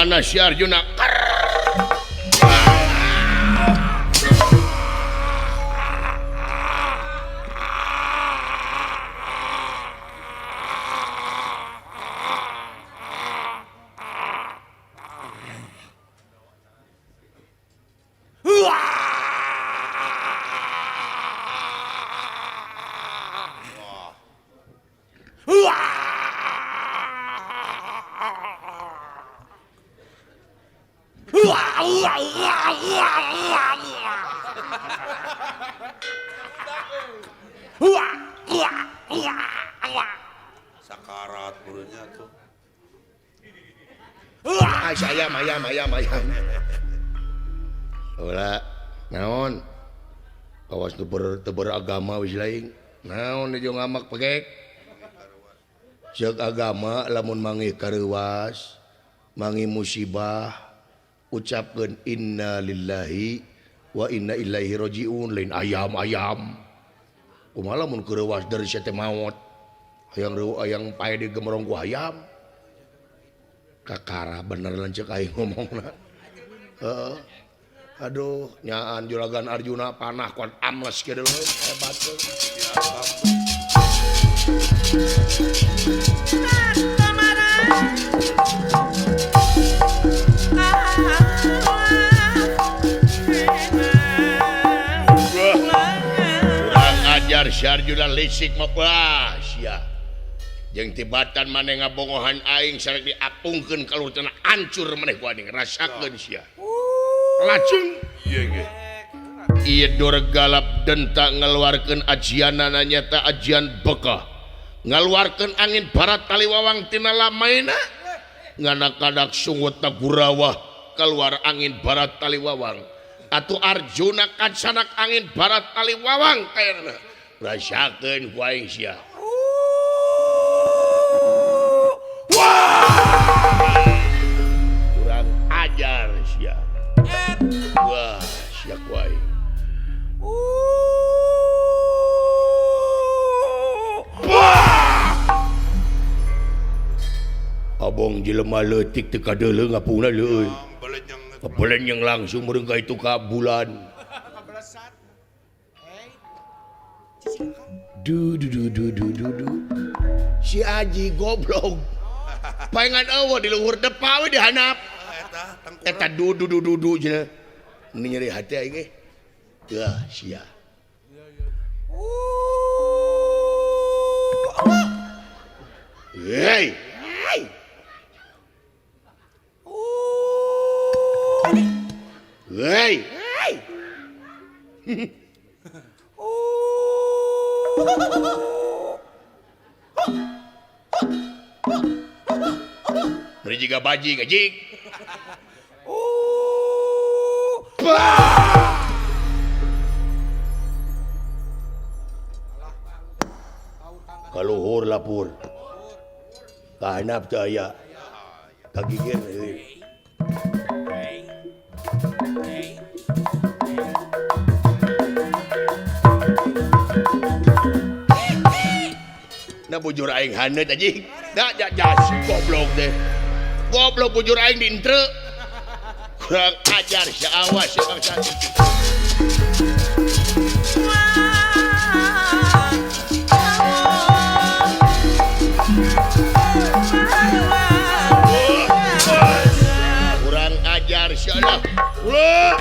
Mana si Arjuna? Sakarat burunya tuh. Ayam ayam ayam ayam. Ulah naon? Awas teu beragama wis lain. Naon jeung ngamak pegek. Ceuk agama lamun manggih kareuwas, manggih musibah, ucapkeun inna lillahi wa inna ilaihi rajiun, lain ayam-ayam. Kumaha lamun kareuwas dari sia teh maot. Hayang reuh hayang pae di gemerong ku hayam. Kakara bener lanceuk aing ngomongna. Heeh. Aduh, nyaan juragan Arjuna panah kuat amles kieu deui hebat teu. Kurang ajar si Arjuna licik mah wah sia. Jeung tibatan maneh ngabongohan aing sareng diapungkeun ka luhur tanah hancur maneh ku aing rasakeun sia. Lajeng ieu ge. Ieu Durgalap denta ngaluarkeun ajianana nyata ajian bekah. Ngaluarkeun angin barat taliwawang tina lamaina. Ngana kadak sungut gurawah keluar angin barat taliwawang. Atuh Arjuna kacanak angin barat taliwawang kayana. Rasakeun ku aing sia. Wah! Kurang ajar sia. Wah, sia ku aing. Wah! Abong jelema leutik teu kadeuleu ngapungna leuy. Kebelenyeng langsung meureun ka itu ka bulan. Du du du du du du du. Si Aji goblok. Paengan eueuh di luhur depa we dihanap. Eta du du du du du cenah. Ini nyeri hati aing ge. Wah, sia. Hei. Hei. Hei. Hei. Beri jiga baji gajik. Kaluhur lapur. Kahanap teu aya. Kagigir euy. Nah bujur aing haneut anjing. Da jas goblok teh. Goblok bujur aing diintre. Kurang ajar sia awas sia bangsa. Kurang ajar sia lah. Ulah.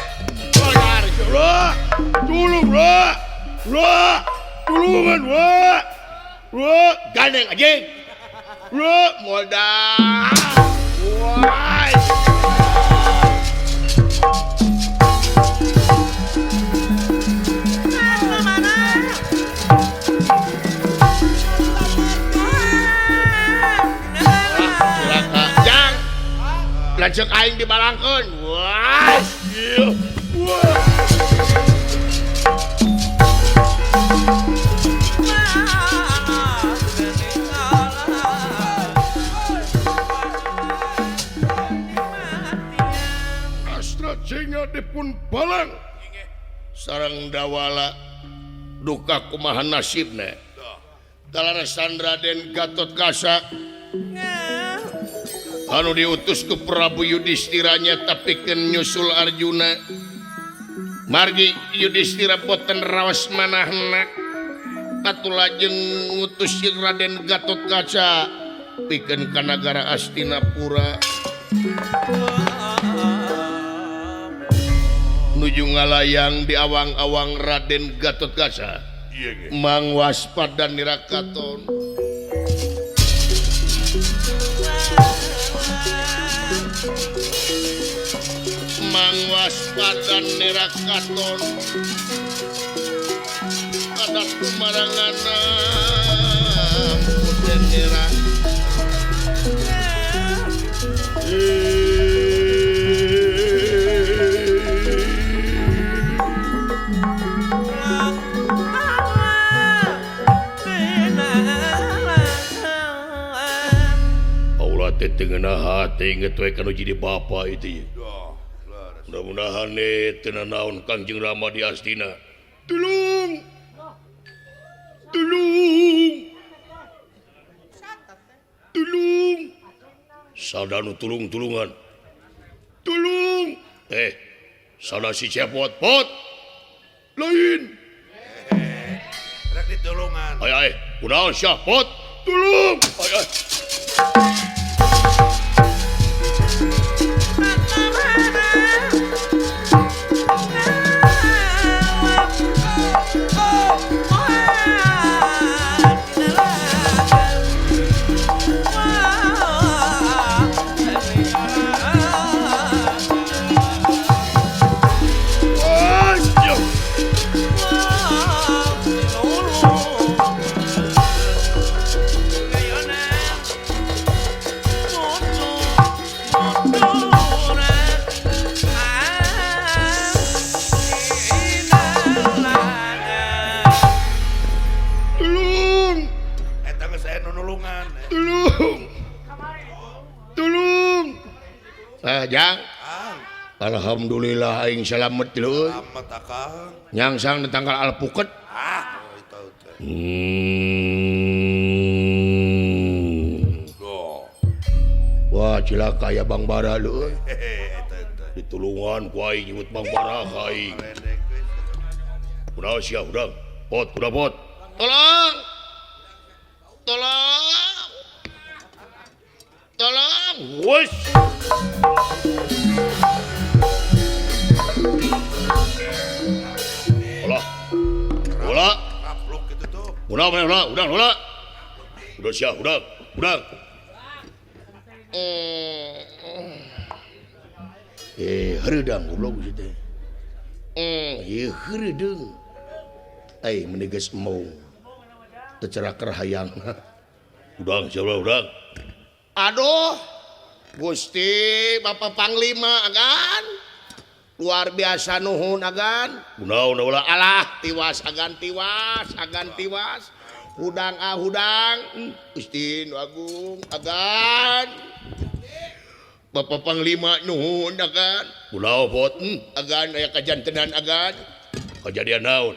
Ajar sia ulah. Tulung ulah. Ulah. Tulungan ulah. Ulah, gandeng anjing. Ulah, modal. Wah. Jang. Lanceuk aing dibalangkeun. Wah. Wah. Astra dipun balang sareng dawala duka kumaha nasibna. Kalarasan Raden Gatot Kaca Anu diutus ku Prabu Yudhistira nyata pikeun nyusul Arjuna. Margi Yudhistira boten raos manahna. Atuh lajeng ngutus Raden Gatotkaca pikeun ka nagara Astinapura. Nuju ngalayang di awang-awang Raden Gatotkaca. Mang waspada nirakaton. Mang waspada nirakaton. Adat kumarangana puten nira. Allah teh teu ngeunah hate inget we kanu jadi bapa itu. Mudah-mudahan teu nanaon Kangjeng Rama di Astina. Tulung. Tulung. Tulung. Sadanu tulung-tulungan. Tulung. Sada si cepot pot. Lain. Rek ditulungan. Ay ay, kunaon sia pot? Tulung. Ay ay. Jang. Alhamdulillah aing salamet leuy. Salamet akang. Nyangsang di tanggal alpuket. Ah, itu teh. Wah, cilaka ya Bang Bara leuy. Ditulungan ku aing nyebut Bang Bara ka aing. Udah sia urang. Pot, udah pot. Tolong. Tolong. Tolong. Wes. Ulah. Ulah. Raplok gitu tuh. Udah, udah, udah, udah. Udah siap, udah. Udah. Heureudang goblok si teh. Ieu heureudang. Ai meni geus embung. Teu ceraker hayang. Udang, siap, udah. Aduh. Gusti Bapak Panglima agan luar biasa nuhun agan kunaon ulah alah tiwas agan tiwas agan tiwas hudang ah hudang Gusti nu agung agan Bapak Panglima nuhun agan kunaon bot agan aya kajantenan agan kajadian naon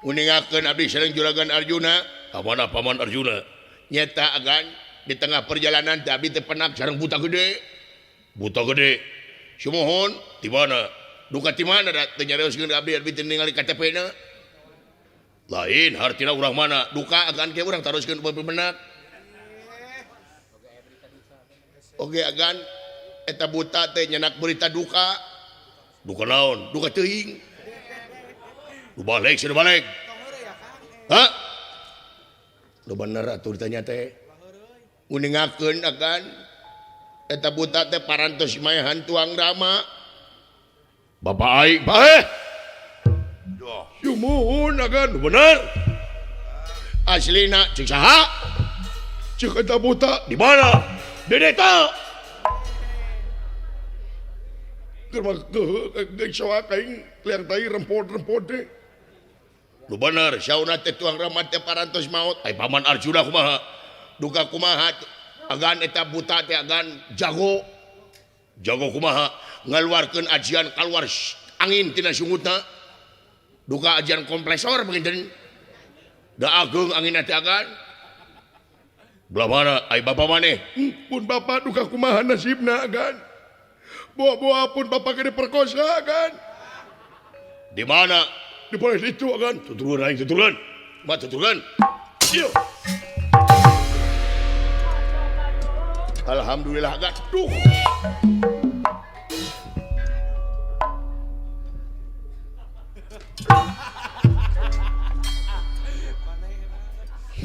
uningakeun abdi sareng Juragan Arjuna ka mana paman Arjuna nyeta agan di tengah perjalanan teh abdi teh penak sareng buta gede. Buta gede. Sumuhun di mana? Duka di mana da teu nyarioskeun abdi abdi teh ningali KTP-na. Lain hartina urang mana? Duka agan ke urang taroskeun pemenak. Oge agan eta buta teh nyenak berita duka. Duka naon? Duka teuing. Nu balik cenah balik. Hah? Nu bener atuh ditanya teh. Uningakeun agan eta buta teh parantos maehan tuang Rama. Bapak aing bae. Sumuhun agan bener. Aslina cek saha? Cek eta buta di mana? Di ditu. Keur mah geus soak aing liang tai rempod-rempod teh. Nu bener sauna teh tuang Rama teh parantos maot. Ai paman Arjuna kumaha? Duka kumaha agan eta buta teh agan jago jago kumaha ngaluarkeun ajian kaluar angin tina sungutna duka ajian kompresor beginten da ageung angin teh agan Belah mana ai bapa maneh? Pun bapa duka kumaha nasibna kan. Boa-boa pun bapa ge diperkosa kan. Di mana? Di polis itu kan. Tuturun aing tuturun. Mah tuturun. Ieu. Alhamdulillah kan. Duh.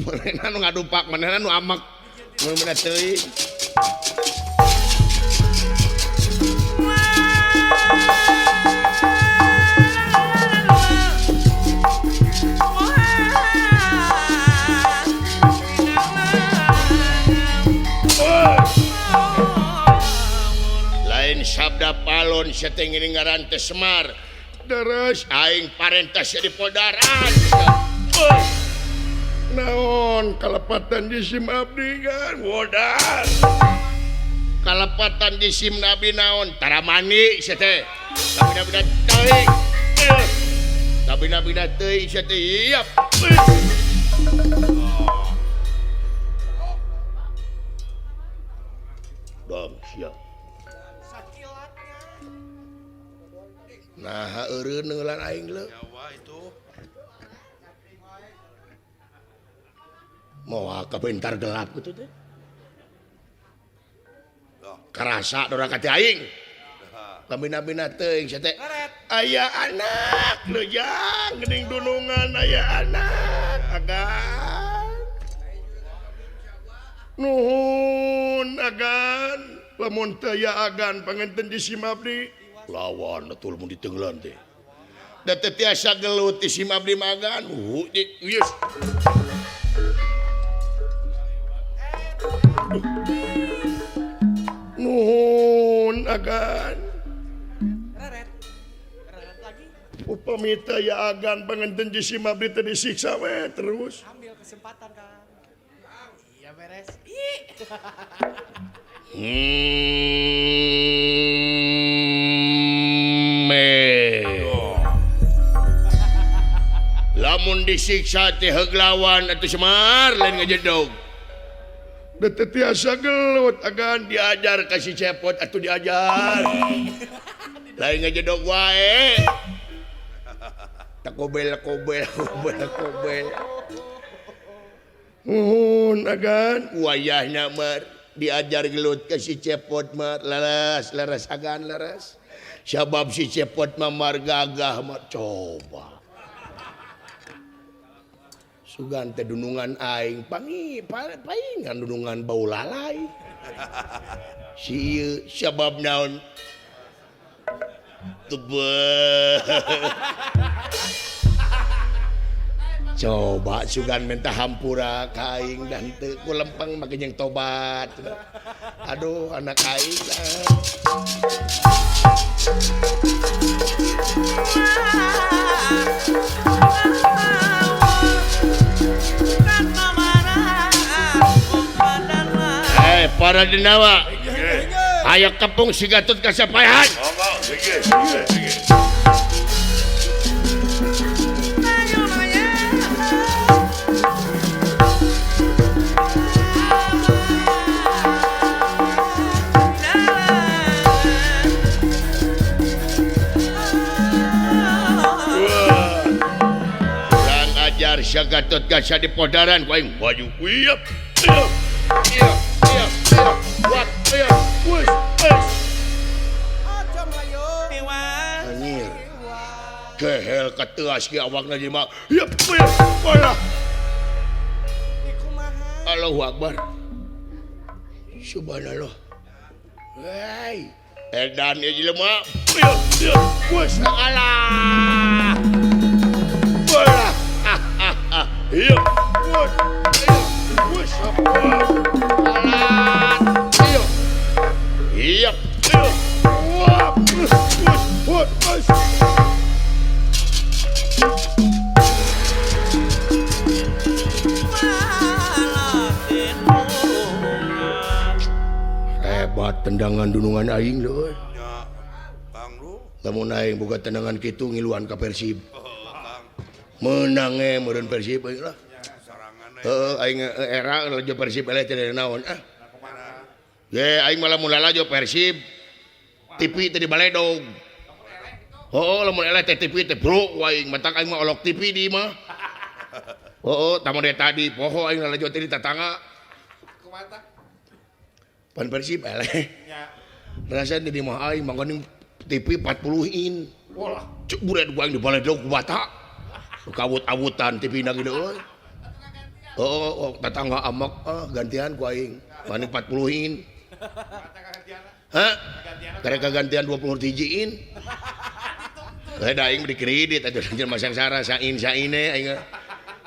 Manehna nu ngadupak, manehna nu amak. Mun bener teuing. Lain sabda palon seteng ini ngaran teh Semar. Terus aing parentas di podaran. Naon kalepatan jisim abdi kan modal. Kalepatan jisim nabi naon taramani sia teh. Kabina-bina teuing. Kabina-bina teuing sia teh. Iap. Dong siap. Nah, eureun neulan aing leuh. Moal kabentar gelap gitu teh. Karasa dora ka teh aing. Pambina-bina teuing sia teh. Aya anak leuh geuning dunungan aya anak agan. Nuhun agan, lamun teu aya agan panganten jisim abdi. Lawan atuh mun diteunglan teh. Da teu tiasa gelut jisim abdi mah agan. Geus. Nuhun agan. Upami teu aya agan panganten jisim abdi teh disiksa we terus. Ambil kesempatan Kang. Iya beres. Lamun disiksa teh heuglawan atuh Semar lain ngajedog. Da teu tiasa gelut agan diajar ka si Cepot atuh diajar. Lain ngajedog wae. Takobel kobel kobel kobel. Nuhun agan wayahna mar diajar gelut ka si Cepot mar laras laras agan laras. Sabab si Cepot mah mar gagah mar coba. Sugan teh dunungan aing pangi paingan dunungan bau lalai. Si ieu sabab naon? Tebeh. Coba sugan minta hampura ka aing dan teu ku lempeng make jeung tobat. Aduh anak aing. Para denawa, ayo kepung si Gatot Kasapayan. Kurang ajar si Gatot Kaca di podaran, ku aing baju iep. Iya. Anjir. Kehel keteas ki awakna jelema. Yep, alah. Allahu Akbar. Subhanallah. Hei, edan ieu jelema. Wes alah. Alah. Iya. Wes alah. Iya. Wah. Wah. Hebat tendangan dunungan aing leuh. Ya, Kang lu. Lamun aing boga tendangan kitu ngiluan ka Persib. Menang meureun Persib euy lah. Sarangan Heeh aing era lalajo Persib eleh teh naon ah. Ye aing malah mun lalajo Persib TV teh di baledog. Heeh lamun eleh teh TV teh bro aing matak aing mah olok TV di mah. Heeh tamu de tadi poho aing lalajo teh di tatangga. Kumaha? Pan Persib eleh. Rasa di mah aing mangkoning TV 40 in. Walah, cuk buret gua aing di baledog ku bata. Kawut-awutan TV na gede euy. Oh, tetangga amak ah gantian ku aing. Mani 40 in. Hah? Karek kagantian 20 hiji in. Eh da aing beri kredit atuh jelema sangsara sain saine aing.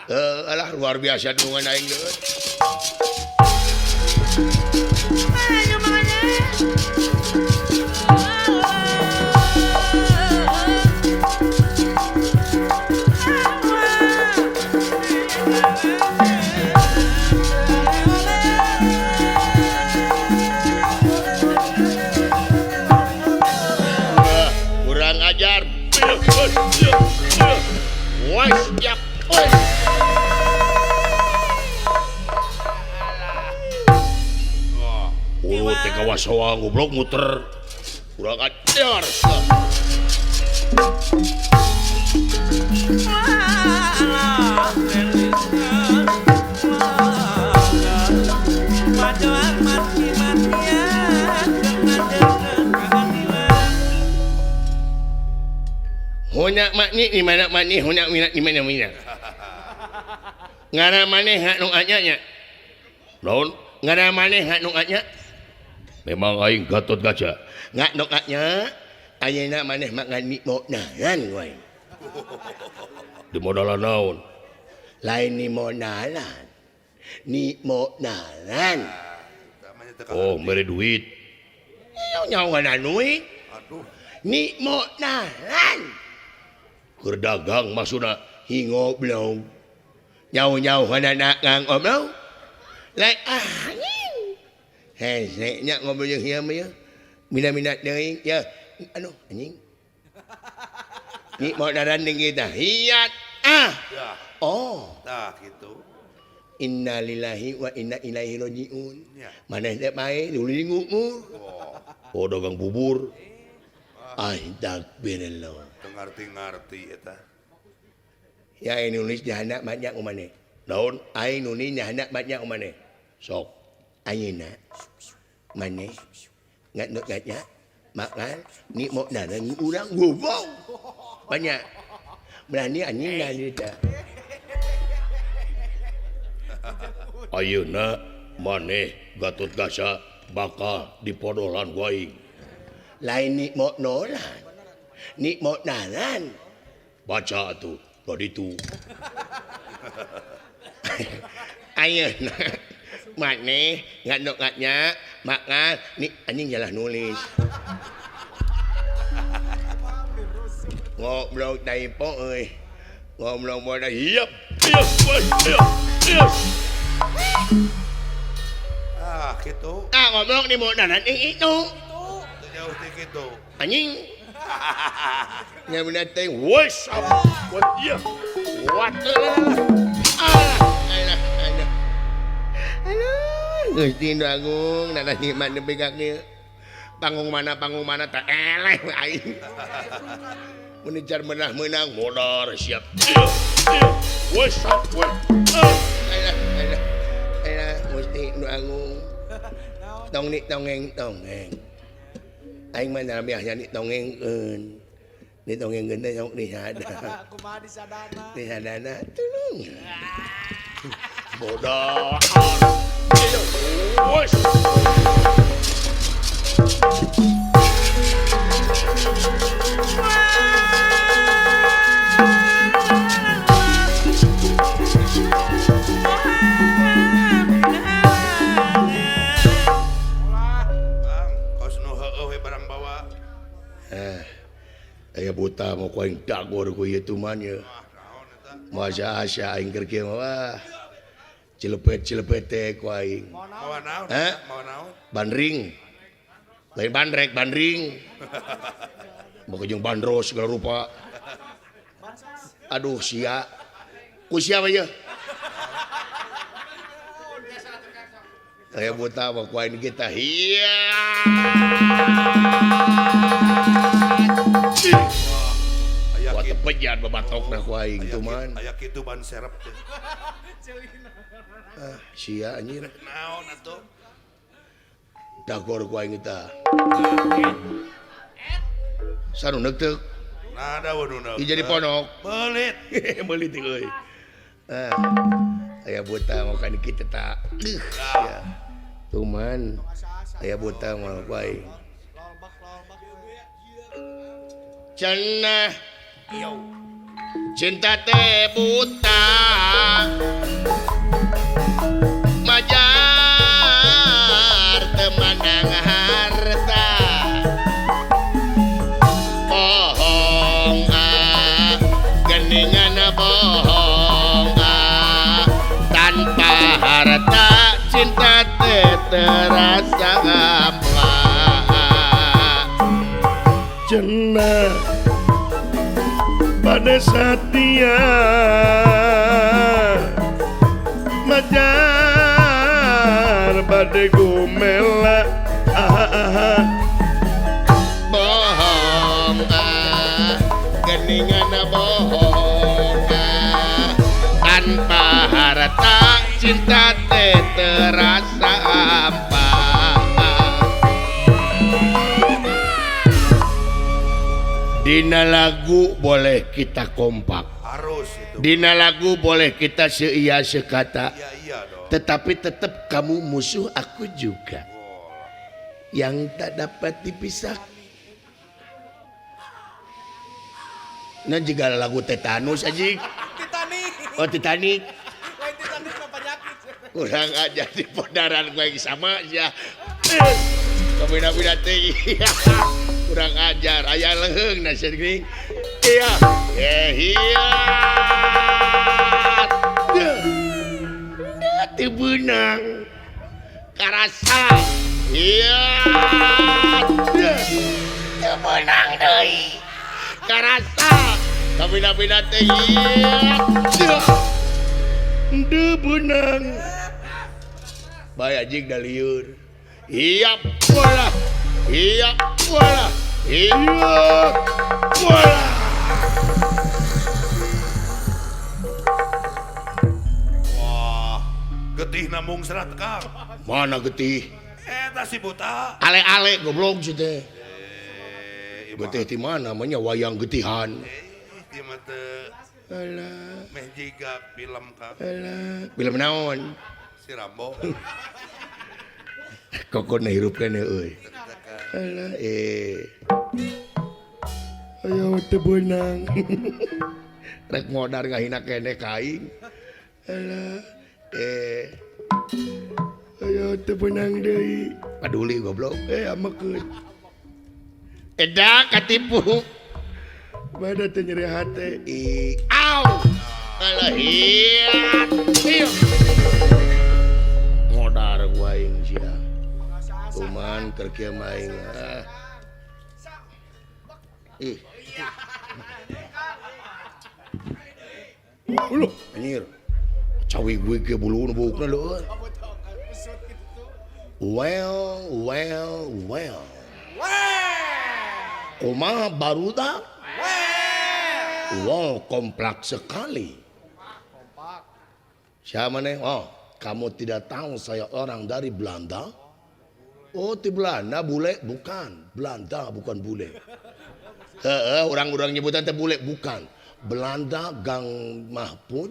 Heuh alah luar biasa dungan aing deui. Kurang ajar. Oh, teh kawasoa goblok muter. Kurang ajar. Honya makni di mana makni honya minat di mana minat. Ngara maneh hak nu anya nya. Naon? Ngara maneh hak nu anya. Memang aing Gatot Kaca. Ngak nu anya ayeuna maneh mah ngan modalan we. Di modalan naon? Lain ni modalan. Ni modalan. Oh, mere duit. Nyawa duit. Aduh. Ni modalan. Keur dagang maksudna hi ngoblong. Jauh-jauh anak ngang ngoblong. Lain ah anjing. Hese nya ngobrol jeung ieu mah ya. Mina-mina deui ya. Aduh anjing. Ni modalan deui kita. Hiat ah. Oh. Tah kitu. Innalillahi wa inna ilaihi rajiun. Maneh teh bae duli ngumur. Oh dagang bubur. Astagfirullah. Ngarti-ngarti eta. Ya aing nulis jahana banyak umane. Naon? Aing nulis jahana banyak umane. Sok. Ayeuna maneh ngat-ngatnya makan ni modalan urang goblok. Banyak. Berani anjing da eta. Ayeuna maneh Gatot Kaca bakal dipodolan ku aing. Lain ni modalan. Ni modalan. Baca atuh tadi tu. Ayeuna maneh ngadok-ngatnya makan ni anjing jalah nulis. Ngobrol typo euy. Ngobrol modal hiep hiep hiep hiep. Ah kitu. Ah ngobrol ni modalan itu. Jauh ti kitu. Anjing. Nya bener teh wes what ya. What. Alah alah alah. Alah Gusti Nu Agung nana nikmat nepi ka kieu. Panggung mana teh eleh aing. Mun jar menang-menang modar siap. Wes wes. Alah alah. Alah Gusti Nu Agung. Tong ni tongeng tongeng. Aing mah namiahnya ni tongengkeun. Ni tongengkeun teh sok disada. Kumaha disadana? Disadana tulung. Bodoh. Wes. Aya buta mau ku aing dagor ku ieu tuman ye. Masa asa aing keur kieu mah. Cilepet-cilepet teh ku aing. Mawa naon? Mawa naon? Bandring. Lain bandrek, bandring. Mau jeung bandros segala rupa. Aduh sia. Ku sia mah ye. Aya buta mah ku aing kita. Iya. Aya Wah kitu. tepejan babatokna ku aing Aya tuman. Aya kitu ban serep teh. Ah, sia anjir. Naon atuh? Dagor ku aing tah. Sanu neuk Nah, da nu Ieu jadi ponok. Belit. Meuli teh euy. Ah. Aya buta mau kan kita tak. Ya. Tuman. Aya buta mau ku aing. Cenah cinta teh buta majar temandang harta bohong ah geningan bohong ah tanpa harta cinta teh terasa hampa. Cenah pada satia majar bade gumela aha aha bohong ah geningan bohong ah tanpa harta cinta teh terasa hampa. Dina lagu boleh kita kompak, Harus itu. dina lagu boleh kita seia sekata, Iya iya dong. tetapi tetap kamu musuh aku juga yang tak dapat dipisah. Nah juga lagu tetanus aja. Titanic. Oh Titanic. Lain Titanic mah penyakit. Kurang aja di podaran gue yang sama ya. Kabina-bina teh. Kurang ajar aya leheung na geuning. Iya. Eh iya. Teu beunang. Karasa. Iya. Teu beunang deui. Karasa. Kabina-bina teh. Iya. Teu beunang. Bae anjing da lieur. Iya bola. Iya bola. Iya bola. Wah, getih namung serat Kang. Mana getih? Eta si buta. Ale-ale goblok sih teh. Eh, Getih di mana namanya wayang getihan. Ieu mah teu Alah, meh jiga film Kang. alah. Film naon? Si Rambo. Kokon hirup keneh euy. Alah eh. Ayo teu beunang. Rek modar ngahina keneh ka aing. Alah eh. Ayo teu beunang deui. Paduli goblok. Eh amekeun. Eda katipu. Bada teu nyeri hate. I au. Alah iya. Iya. Modar gua aing sia. Kuman keur kieu mah aing. Ah. Ih. Uluh, anjir. Cawi gue ke bulu nu buukna leueur. Well, well, well. Kumaha barudak? Wow, kompleks sekali. Siapa nih? Oh, kamu tidak tahu saya orang dari Belanda? Oh, di Belanda bule? Bukan, Belanda bukan bule. Heeh, orang-orang nyebutan teh bule bukan. Belanda Gang Mahpud.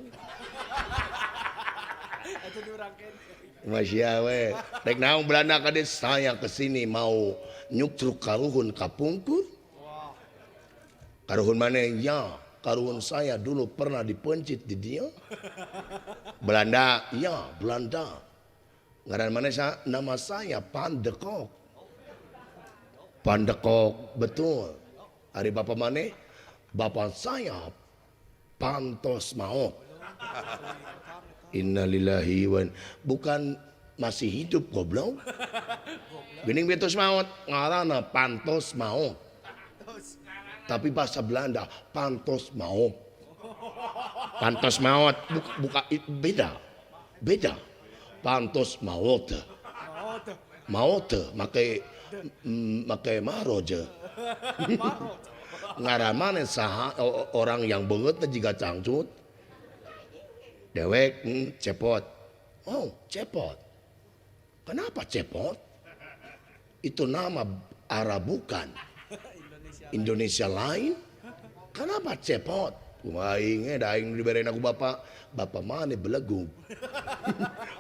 Masya we. Rek naon Belanda kade saya kesini mau nyuktruk karuhun kapungkur. Karuhun mana? Ya, karuhun saya dulu pernah dipencit di dia. Belanda, ya Belanda. Ngaran mana sa? Nama saya Pandekok. Pandekok, betul. Hari bapak mana? Bapak saya Pantos Maok. Innalillahi wa bukan masih hidup goblok. Geuning betos maot ngaranna Pantos Maok. Tapi bahasa Belanda Pantos Maok. Pantos Maot buka beda. Beda. Pantos Maot. Mau teu make make maroje. Ngaramane saha orang yang beungeut teh jiga cangcut. Dewek cepot. Oh, cepot. Kenapa cepot? Itu nama Arab bukan. Indonesia lain. Kenapa cepot? Kumaha aing da aing diberena ku bapak. Bapak mana belegug.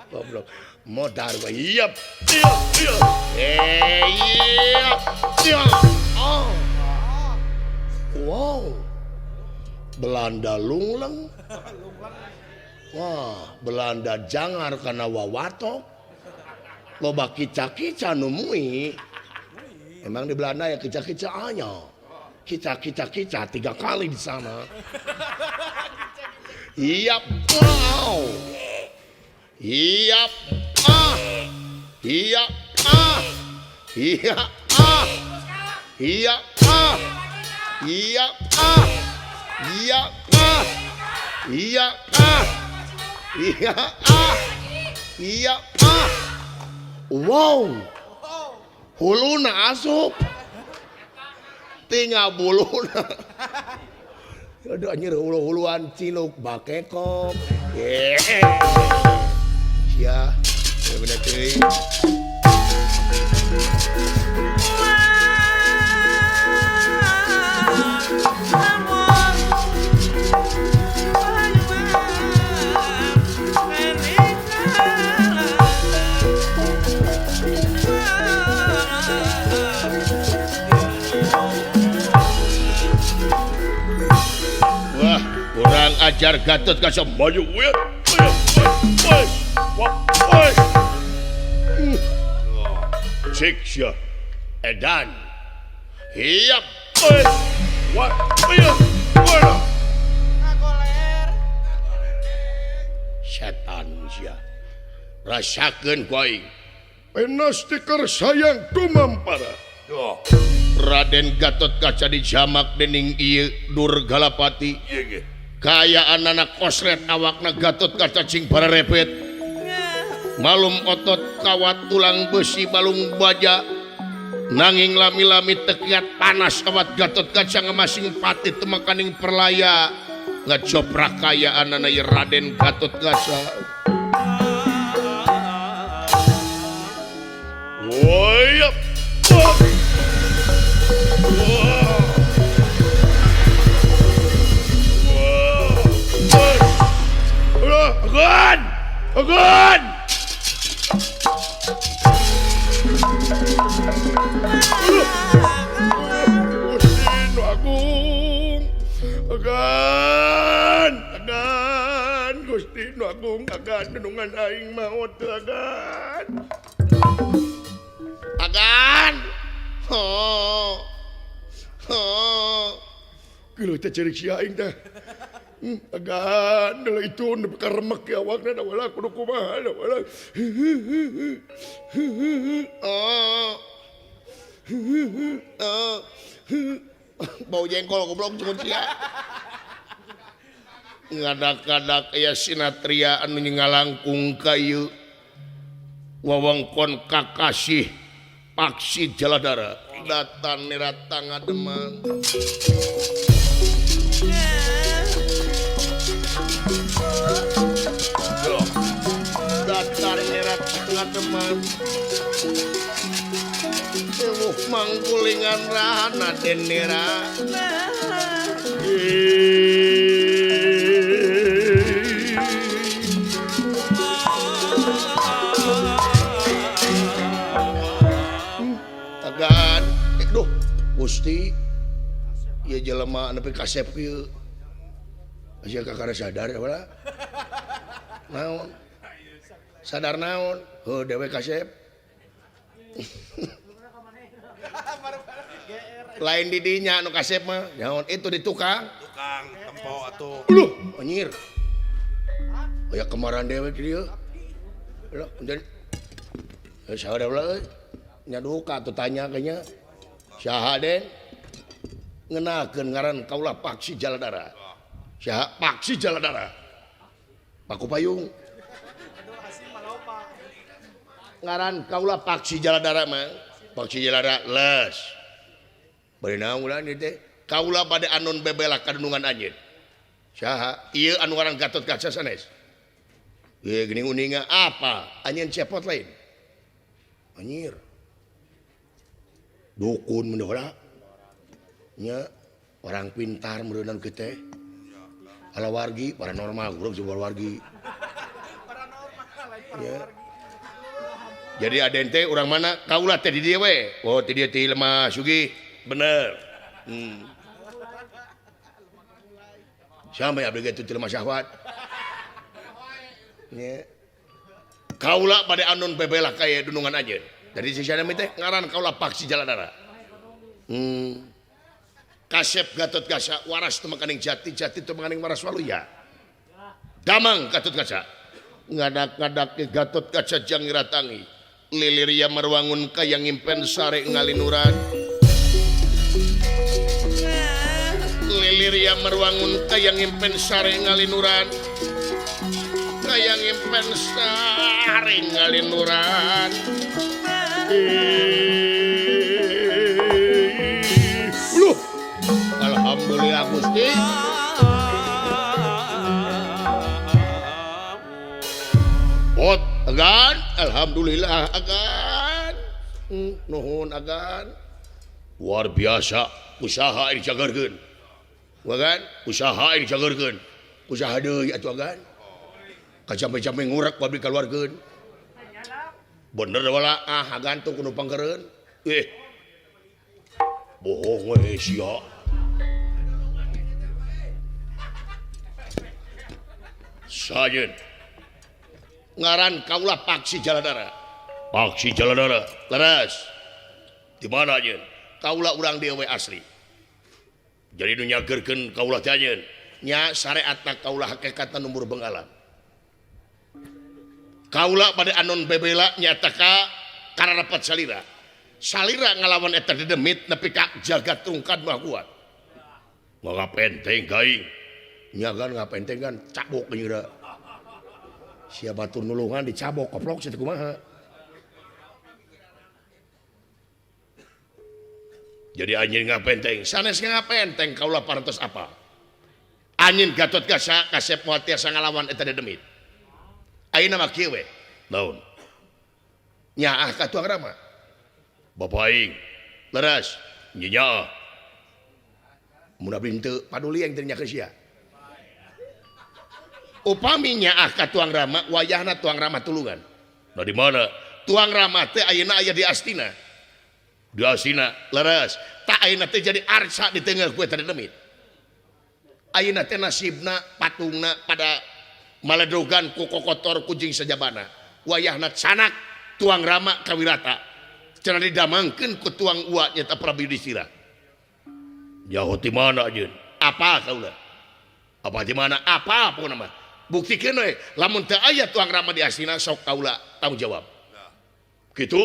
Goblok. Modar gua. Iya. Iya, iya. Iya. Iya. Oh. Wow. Belanda lungleng. Wah, Belanda jangar kana wawatok. Loba kica-kica nu mui. Emang di Belanda ya kica-kica anya. Kica-kica-kica 3 kali di sana. Iya, wow. Iya, ah. Iya, ah. Iya, ah. Iya, ah. Iya, ah. Iya, ah. Iya, ah. Iya, ah. Iya, ah. Wow. Huluna asup. Tinggal buluna. Aduh anjir hulu-huluan ciluk bakekok. Yeah. Sia, bener teuing. Wah, kurang ajar Gatot Kaca maju. Cik sia. Edan. Hiap. Wah, setan sia. Rasakeun ku aing. Penas tikar sayang tumampara. Raden Gatot Kaca dijamak dening ieu Durgalapati. Kaayaan anak kosret awakna Gatot Kaca cing pararepet. Malum otot kawat tulang besi balung baja. Nanging lami-lami tekiat panas awat Gatot Kaca ngamasing pati temakaning perlaya. Ngecoprak kayaan anak Raden Gatot Kaca. Woyap. Agun! Agun! Gusti Agung. Agan! Agan! Gusti Agung, agan nunungan aing maot agan. Agan! Oh. Oh. Geuleuh teh ceurik sia aing teh. Agan, dulu itu nepi ka remek ya awakna da wala kudu kumaha da wala. Oh. Oh. Bau jengkol goblok cungut sia. Ngadak-ngadak aya sinatria anu ngalangkung ka ieu wewengkon Kakasih Paksi Jaladara datan nirata ngademan. Datar nirata ngademan. Ewuh mangkulingan rahana denira. Tagan, duh, Gusti, ieu jelema nepi kasep kieu. Sia kakara sadar wala. Naon? Sadar naon? Heuh dewe kasep. Lain di dinya nu kasep mah. Naon itu di tukang? Tukang tempo atuh. Uluh, anjir. Aya kemaran dewe di dieu. Ulah, jadi saha ulah euy? Nya duka atuh tanya kayaknya. Saha Den? Ngenakeun ngaran kaula Paksi Jaladara. Saha Paksi Jaladara? Paku Payung. Ngaran kaula Paksi Jaladara mah. Paksi Jaladara les. Bari naon ulah ieu teh? Kaula bade anon bebela kadunungan anjeun. Saha? Ieu anu ngaran Gatot Kaca sanes. Ieu geuning uninga apa? Anjeun cepot lain. Anjir. Dukun mun nya orang pintar meureunan kieu teh. Alawargi paranormal, urang jeung wargi. Ya. Jadi aden teh urang mana? Kaula teh di dieu we. Oh, ti dieu ti Lemah Sugih. Bener. Sampai abdi ge ti Lemah Syahwat. Nya. Kaula bade anon bebela kaya dunungan anjeun. Dari sisana teh ngaran kaula Paksi Jaladara. Kasep Gatot Kaca waras teu makaning jati, jati teu makaning waras waluya. Damang Gatot Kaca. Ngadak-ngadak Gatot Kaca jang ratangi. Liliria marwangun kaya ngimpen sare ngalinuran. Liliria marwangun kaya ngimpen sare ngalinuran. Kaya ngimpen sare ngalinuran. Loh. Alhamdulillah Gusti. Pot agan, alhamdulillah agan. Nuhun agan. Luar biasa usaha ini cagerkeun. Agan, usaha ini cagerkeun. Usaha deui atuh agan. Kacampe-campe ngurek ku abdi kaluarkeun. Bener wala ah agan tuh kudu pangkeureun. Bohong we sia. Sajen. Ngaran kaula Paksi Jaladara. Paksi Jaladara. Leres. Di mana anjeun? Kaula urang dieu we asli. Jadi nu nyageurkeun kaula teh anjeun. Nya sareatna kaula hakikatna numur Benggala. Kaula bade anon bebela nyata ka kararapat salira. Salira ngalawan eta dedemit nepi ka jagat tungkad mah kuat. Ngapenteng gaing. Nya kan ngapenteng kan cabok nyira. Sia batur nulungan dicabok koplok sia teh kumaha. Jadi anjeun ngapenteng, sanes ngapenteng kaula parantos apa? Anjeun Gatot Kaca kasep moal tiasa ngalawan eta dedemit. Ayeuna mah kieu we. Naon? Nyaah ka Tuang Rama. Bapak aing leres nyaah. Mun abdi henteu paduli aing teh nyakeun sia. Upami nyaah ka Tuang Rama wayahna Tuang Rama tulungan. Nah di mana? Tuang Rama teh ayeuna aya di Astina. Di Astina leres. Tak ayeuna teh jadi arca di tengah kue tadi demit. Ayeuna teh nasibna patungna pada maledogan ku kokotor kucing sajabana. Wayahna canak Tuang Rama kawirata. Cenah didamangkeun ku Tuang Ua nyata Prabu Yudhistira. Jauh di mana anjeun? Apa kaula? Apa di mana? Apa pokona mah? Buktikeun we lamun teu aya Tuang Rama di Astina sok kaula tanggung jawab. Kitu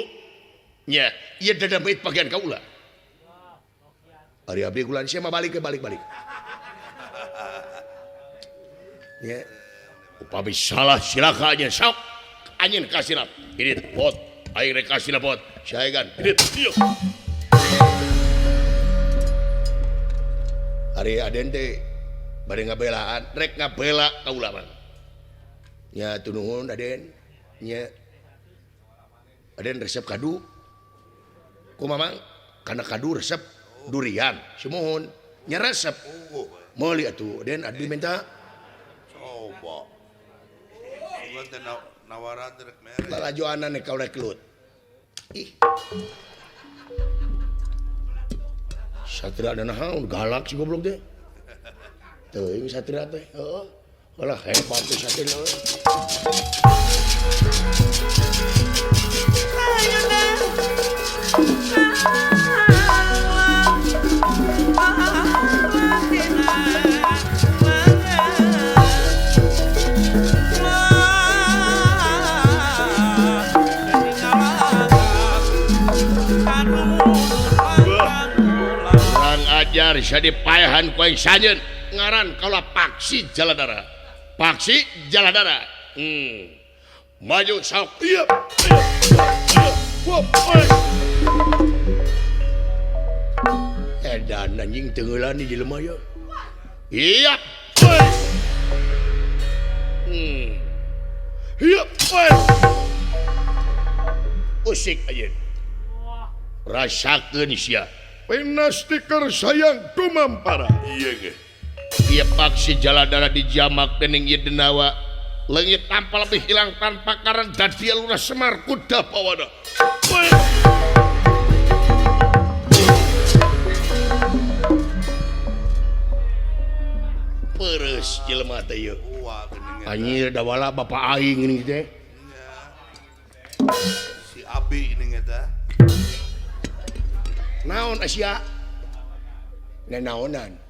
nya ieu dedemit bagian kaula. Ari abdi kulan sia mah balik ke balik-balik. Nya upami salah silaka anjeun sok anjeun kasirap. Ini pot aing rek kasirap pot. Saegan. Ini ieu. Ari aden teh bade ngabelaan rek ngabela kaula mah. Nya tunuhun aden nya. Aden resep kadu. Kumaha mang? Kana kadu resep durian. Sumuhun nya resep. Meuli atuh aden abdi minta. Coba. Sugan teh nawaran rek mere. Lalajoanan nek kaula kelut. Ih. Satria ada naon galak si goblok teh. Teuing Satria teh, heeh. Alah hebat teh Satria euy. Kurang ajar sia dipaehan ku aing sanjeun. Ngaran kaula Paksi Jaladara. Paksi Jaladara. Maju sok. Iya. Edan anjing tenggelan di jelema ya. Iya. Iya. Usik ayeuna. Rasakeun sia. Pinastiker sayang tumampara. Iya ge. Ieu paksi jaladara dijamak dening ieu denawa. Leungit tanpa lebih hilang tanpa karena dadi Lurah Semar kuda pawana. Peres jelema teh ieu. Anjir dawala bapak aing geuning teh. Si Abi geuning eta. Naon Asia? Nanaonan.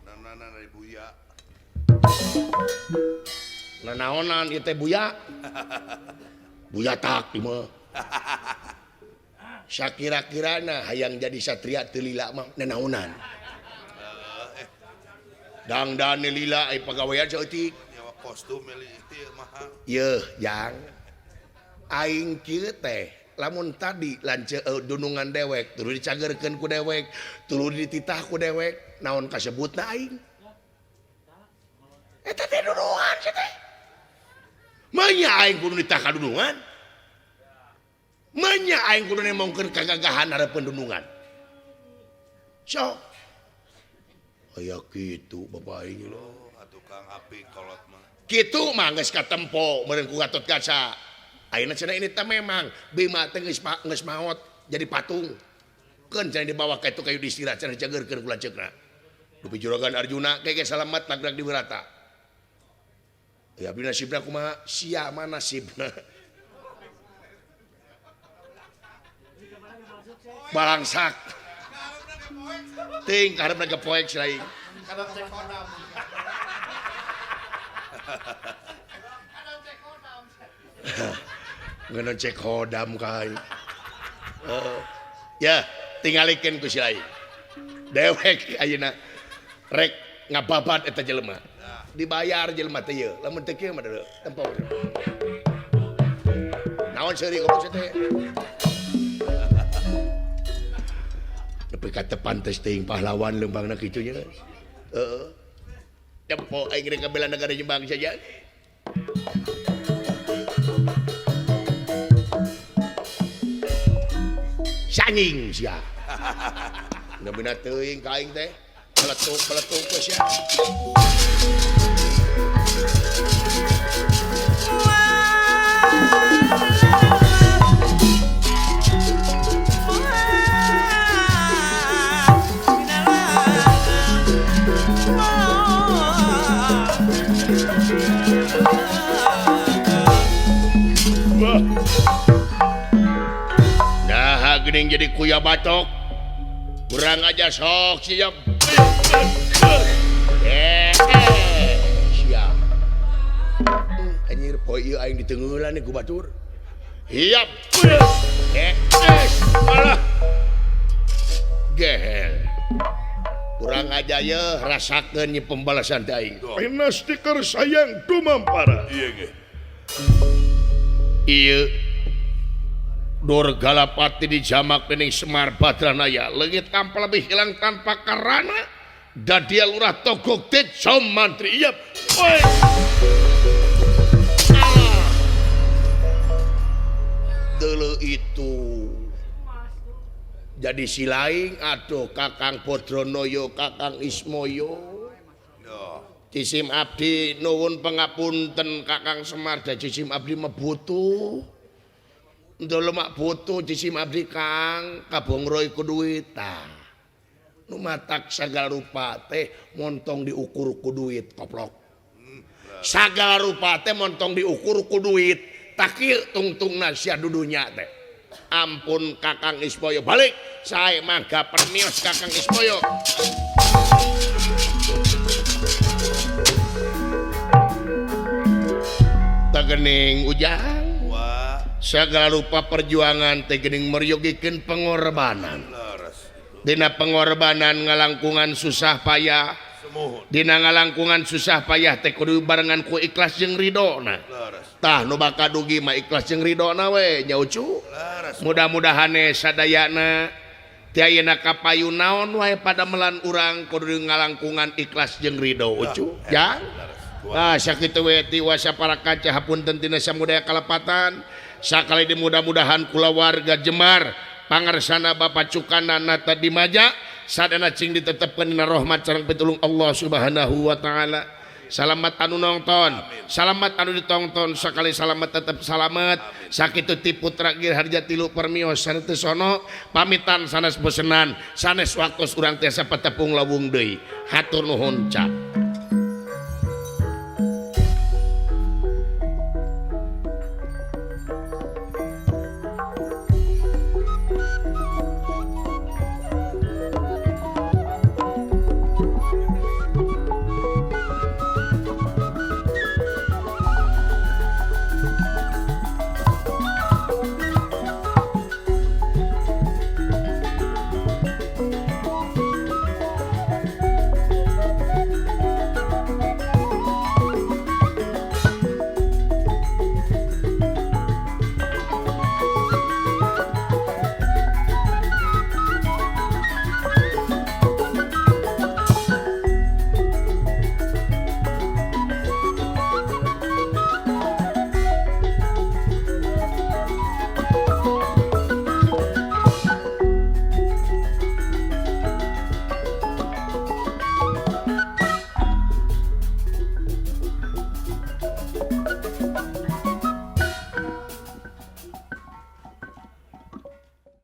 Nanaonan dari Buya. Nanaonan ieu teh Buya. Buya tak ieu mah. Sakira-kirana hayang jadi satria teu lila mah nanaonan. Dangdan lila ai pagawean saeutik. Nyawa kostum ieu mahal. Yeuh, jang. Aing kieu teh lamun tadi lanceuk dunungan dewek tuluy dicagerkeun ku dewek, tuluy dititah ku dewek, naon kasebutna aing? Eta teh dunungan sia teh. Manya aing kudu nitah ka dunungan? Manya aing kudu nemongkeun kagagahan hareupeun dunungan? Sok. Aya kitu bapak aing lho, atuh Kang Api kolot mah. Kitu mah geus katempo meureun ku Gatotkaca. Ayeuna cenah ini teh memang Bima teh geus maot jadi patung. Keun cenah dibawa ka itu ka Yudhistira cenah dicageurkeun ku lanceukna. Dupi juragan Arjuna ge salamet nagrak di Wirata. Ya abdi nasibna kumaha? Sia mah nasibna. Balangsak. Ting kaharepna gepoek si lain. Ngeun cek hodam ka aing. Ya, tingalikeun ku si lain. Dewek ayeuna rek ngababat eta jelema. Dibayar jelema teh ieu. Lamun teu kieu mah deuleu tempo. Naon seuri goblok teh? Nepi ka teu pantes teuing pahlawan leumpangna kitu nya. Heeh. Tempo aing rek ngabela negara jeung bangsa nya. Sanying sia. Ngeubina teuing ka aing teh. Peletuk-peletuk we sia. Nah, geuning jadi kuya batok. Kurang aja sok siap. Siap. Anjir poe ieu aing diteungeulan ku batur. Hiap. Alah. Gehel. Kurang aja ye rasakeun ye pembalasan teh aing. Pinastiker sayang tumampara. Iya ge. Ieu Durgalapati dijamak dening Semar Badranaya leungit tanpa lebih hilang tanpa karana dadia lurah Togog Tejo Mantri. Iya. Dulu itu jadi silaing aduh Kakang Bodronoyo Kakang Ismoyo Cisim abdi nuwun pangapunten Kakang Semar da Cisim abdi mebutuh ndolo mak butuh Cisim abdi Kang kabongroy ku duit tah nu matak sagala rupa teh montong diukur ku duit koplok sagala rupa teh montong diukur ku duit tah kieu tungtungna sia dudunya teh. Ampun Kakang Ismoyo balik sae mangga permios Kakang Ismoyo. Tegening ujang segala rupa perjuangan teh geuning meryogikeun pengorbanan. Dina pengorbanan ngalangkungan susah payah Muhun. Dina ngalangkungan susah payah teh kudu barengan ku ikhlas jeung ridona. Leres. Tah nu bakal dugi mah ikhlas jeung ridona we nya Ucu. Leres. Mudah-mudahan sadayana ti ayeuna ka payun naon wae padamelan urang kudu ngalangkungan ikhlas jeung ridho Ucu. Ya. Leres. Ah sakitu we tiwasa para kaca hapunten tina samudaya kalepatan. Sakali di mudah-mudahan kulawarga Jemar pangarsana Bapak Cukana Nata Dimaja sadana cing ditetepkeun dina rahmat sareng pitulung Allah Subhanahu wa taala. Salamat anu nonton, salamat anu ditongton, sakali salamat tetep salamet. Sakitu ti putra Gir Harja tilu permios sanes sono pamitan sanes bosenan, sanes waktos urang tiasa patepung lawung deui. Hatur nuhun cap.